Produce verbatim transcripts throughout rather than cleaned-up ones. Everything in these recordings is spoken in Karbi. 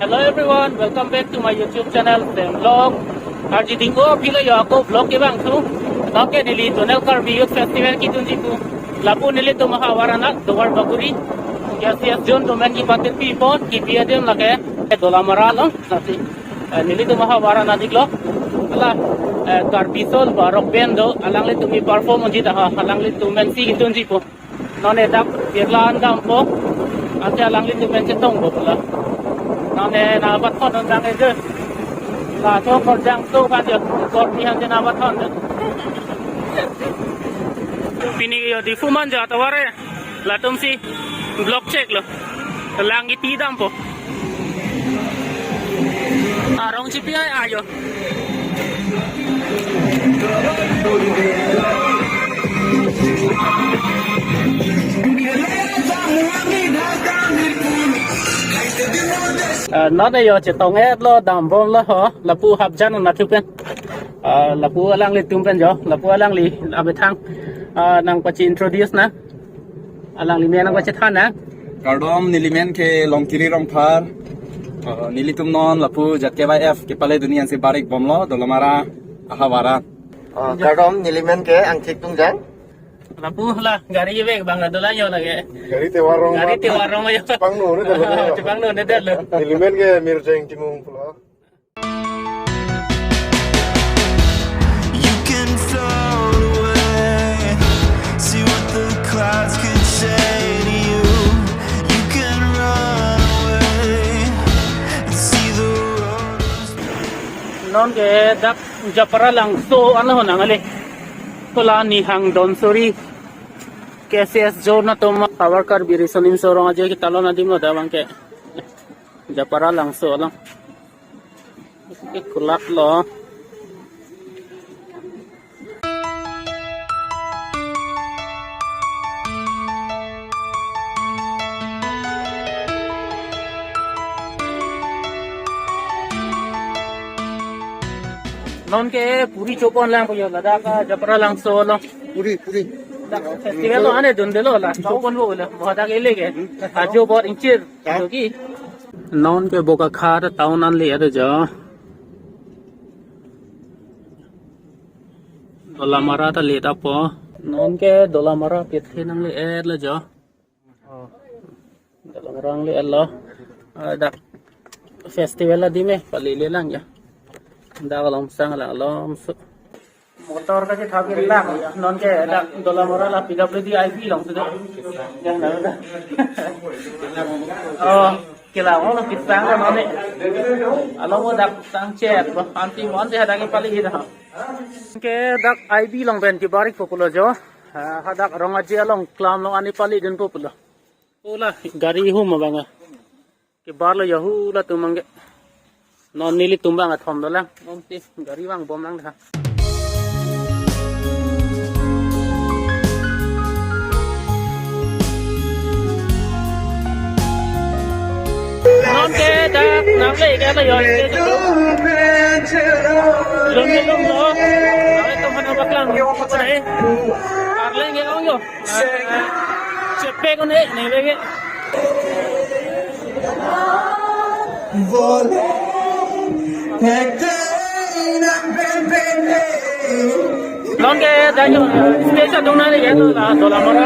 Hello everyone, welcome back to my YouTube channel, Sam Vlog. Arjiding o pilo yo ako vlog kevang thu. Oke, neli Zonal Karbi Youth Festival kidunji pu. Lapu nelitum ha Varanasi, Duarbagori. K C S Zone atum pen kipatir pipon, kipi adim lake. Eh, Dolamara lo, nasi. Eh, nelitum ha Varanasi lo. Hala, eh, Karbi Soul ba rock band do, alanglitum perform unji ta ha, alanglitum pensi kidunji pu. Non ke dak birla an dampo. Ante alanglitum pen chetongpo pu la. Non ke nangpathon non dang eje. La to korjang to kan jo. Korpi han je nangpathon. Pini yo Diphu man jo atawar ke. Latumsi vlog cheklo. Lang iti dampo. Arong chipi ai ayo. Ah, non ke yo chetong-etlo, dambomlo ho, lapu hapjan nathu pen. Ah, lapu alanglitum pen jo, lapu alangli amethang, ah, nangpachi introduce nang. Alangli men nangpachethan nang. Kardom, neli men ke Longkiri Rongphar. Ah, nelitum non lapu Z K Y F kepale duni ansi barik bomlo, Dolamara ahavar an. Ah, kardom, neli men ke Angthik Tungjang. Lapu la gari vek bang la dola yo lake. Gari te warong. Gari te warong yo. Chepangno ne dalo. Chepangno ne dalo. Neli men ke Mirjeng Timung pulo. You can float away. See what the clouds could say to you. You can run away and see the road. Non ke dak Japara Langso ano ho nang ale. Kola Nihang Donsuri. K C S Zone atum Upper Karbi Riso Nimso Rong Aje ketalon adim lo dak bang ke. Japara Langso along. Ke kulat lo. Non ke puri chopon lang po yo ladak Japara Langso lo. Puri, puri. Dak festival lo ane dundelo la. Chopon bo la. Bohadak ele ke. Ajo bot ingchir. Doki. Non ke Bokakhat town an le-et jo. Dolamara ta le-et apo. Non ke Dolamara pithe nangle-et lo jo. Dolamara nangle-et lo. Ah, dak festival adim ke pale le lang ya. Dak along sang la along so. Motor kachethap ke lang, non ke dak Dolamara la P W D I P along sudah. Oh, kelang lo kepang lo non ke. Along mo dak sang chet, anti mo anti hadak ke pale hita. Ke dak I B along pen kebarik po pulo jo. Ha, hadak Rong Aje along klam along ani pale dunpo pulo. Ola, gari hum abang a. Kebar lo ya hu latum abang ke. Non nelitum abang athom dolang. Om ti gari vang bom lang ha. Non ke dak nangle ke lo yo. Lun lun lo. Nanglitum hana baklang. Arleng ke ong yo. Chepe ko ne, ne bege. Non ke dak yo, stage adung nang le ke la Dolamara.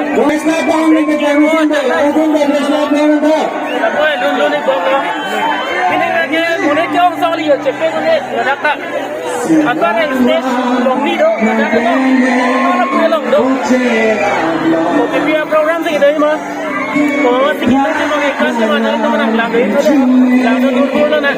Boy, lun lun ni bom lo. Ini lagi, mune ke ong song li yo, chepe ko ne, dak ta. Anpar stage longni do, anpar pulang do. Kopi pi program si do ma. Ko si kita cuma ikan cuma nang teman lang do. Lang do dulu na.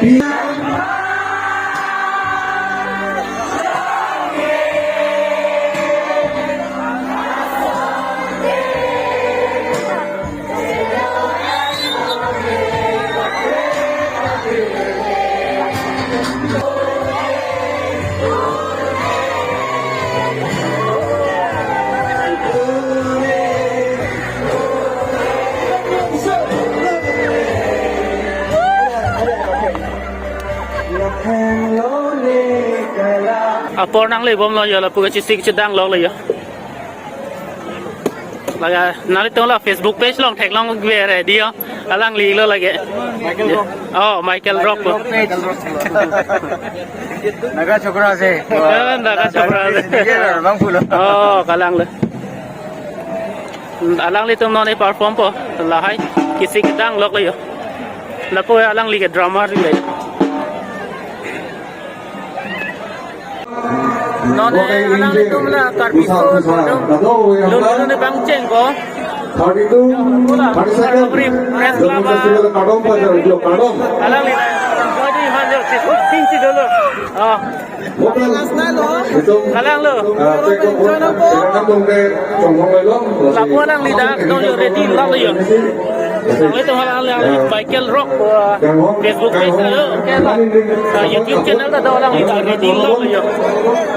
Apor nangle bom lo yo, lapu kachesik chedang lo lo yo. Laga nanglitum la Facebook page along theklong be ready ho. Alangli lo lake. Michael Rock. Oh, Michael Rock. Michael Rock. Naga chokra ase. Eh, Naga chokra ase. Singer, bang pulo. Oh, kalang lo. Alanglitum non e-perform po. Lahai. Kisi kedang lok lo jo. Lapu alangli ke drummer le. Non e alanglitum la Karbi Song, lun lun bang cheng ko. Thirty-two, thirty-second. Press Club. Kadom Bazar, Kadom. Alangli la. Jadi han jo, si, sin si dolo. Oh. Hotel. Itu. Kalang lo. Ah, check out. Lapu alangli dak dong jo, ready lok lo jo. Alangli tu alangli Michael Rock, uh, Facebook page lo, okay, lo. Uh, YouTube channel ta do alangli dak ready lok lo jo.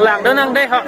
Lang do nang dei ho.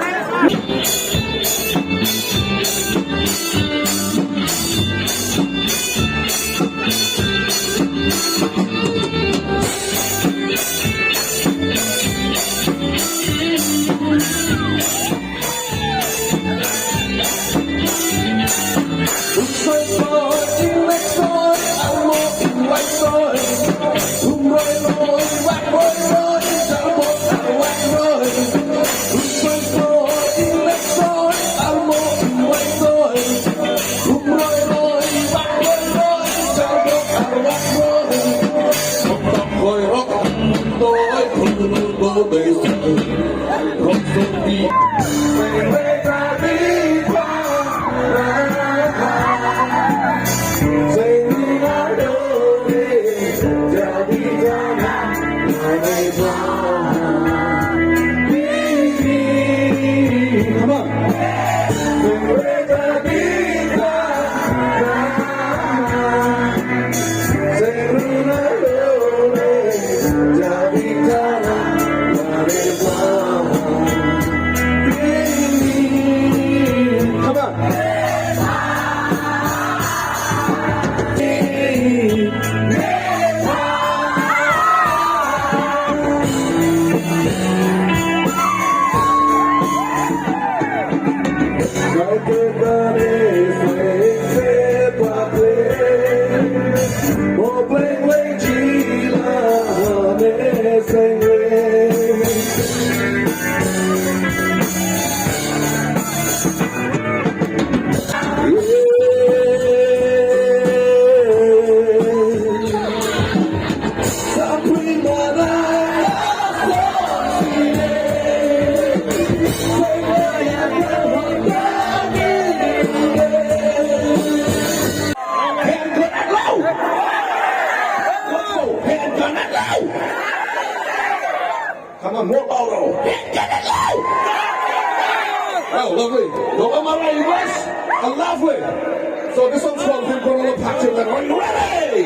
Come on, more louder. Oh, lovely. Lo, am I right, you guys? A lovely. So this one's called Vim Kono Lo Phak Chim Lang. Are you ready?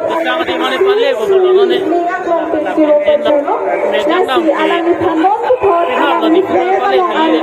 Kachang di mane pale ko bolo none. Megang dam ke. Pinap lo di pale kali.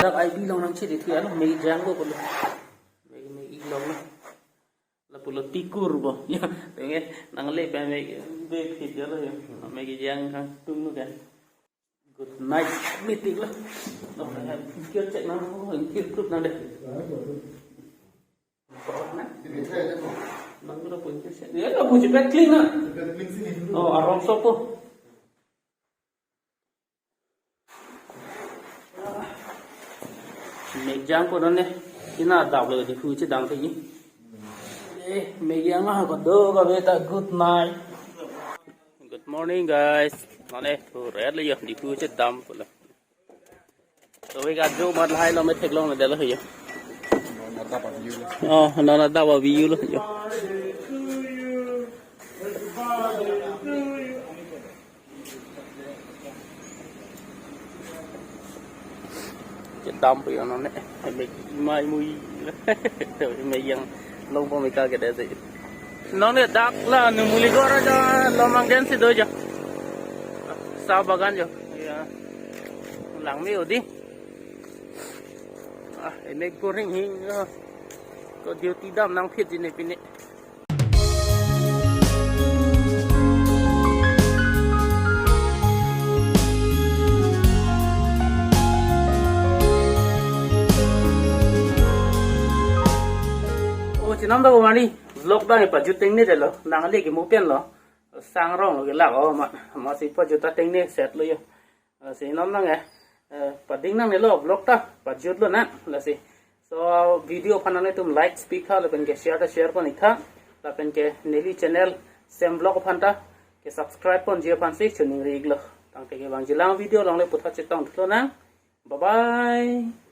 Dak I D along nangchedethu ya, lo, Maggie jang ko pulo. Maggie, Maggie along lo. Lapulo tikur bo. Ya, tenge nangle pe Maggie be phit ya lo ya. Maggie jang kangtung lo kan. Good night meeting lo. Lo, I have to check nang, oh, in group nang deh. Ko na? Bang lo pun ke se. Ya, lo pun cepet clean na. Cepet clean sini. Oh, arong sopo. Megjang ko nonne. Ina dap lo di hu chedam ke ji. Eh, megjang na ko do ka beta. Good night. Good morning, guys. Nonne, thu red lo yo, di hu chedam ko lo. To we ka jo mat lahai lo me theklong na delo yo. Oh, nona dap avi lo yo. Chedam pu yo nonne. Mek mai mui. Megjang longpo meka ke desi. Nonne dak la Numaligarh aja lomang den si do jo. Sa bagan jo. Ya. Langme odi. Ah, emek boring hi. Ah. Ko duty dam nangphit ji ne pine. O chenam ta ko mani vlog bang pajut tengne delo, nangli ke mo pen lo. Sang rong lo ke lak o ma, ma si pajut ta tengne set lo yo. Lasi non nang eh, eh, pading nangne lo vlog ta, pajut lo nang, lasi. So, video aphan nanglitum like pi tha, lapen ke share ta share pon ik tha, lapen ke neli channel Sem Vlog aphan ta ke subscribe ponji aphan si choningri ik lo. Tangte ke bang jilang video along le puthot chetong thulo nang. Bye bye.